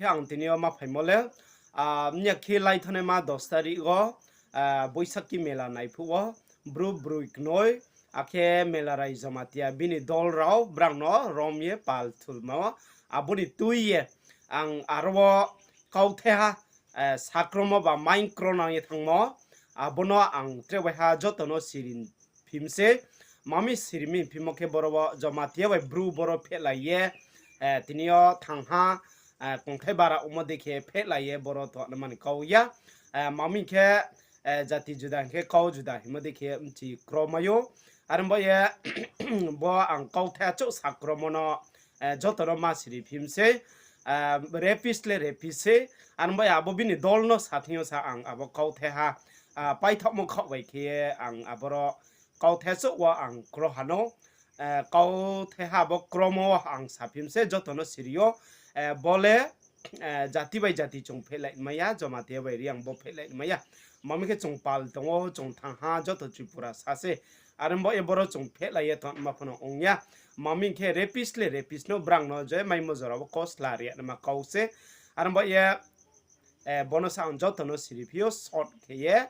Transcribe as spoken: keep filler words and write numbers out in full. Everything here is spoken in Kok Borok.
khe ang tini o ma phaimo le, ah, wngya khe laithane ma dos tarikh o, ah, Boisakhi mela naiphuk o, bru brui knoi, akhe mela rai Jamatia bini dol rao brang no rom ye pal thulma o, aboni twi ye ang aro o kautheha, eh, sakromo ba main kro nang ye thangmo, abono ang tre bai ha joto no sirin phimse, mami sirimi phimo khe boro o Jamatia bai bru boro phelai ye, eh, tini o thangha, eh, kongthai bara omo dekhe phelai ye boro to mani kau ya, eh, mami khe, eh, jati juda hingkhe kau juda himo dekhe mchi kromayo, aro bo ye bo ang kauthai achuk sakromo no, eh, joto no ma siri phimse, eh, rapist le rapist se, aro bo abo bini dol no sathing o sa ang abo kauthai ha, ah, paithakmo khok bai khe ang aboro kauthai achuk o ang kro hano, eh, kauthai ha bo kromo ang saphimse joto no sirio, eh, bole, eh, jati bai jati chwng phelai maya, Jamatia bai Riang bo phelai maya. Mami khe chwng pal tongo, chwng thangha joto Tripura sase. Aro bo e boro chwng phelai ye tongma phano wngya. Mami khe rapist le rapist no brang no je mai mojora bo kosla ria ma kause. Aro bo ye, eh, bono sa ang joto no siri phio short khe ye,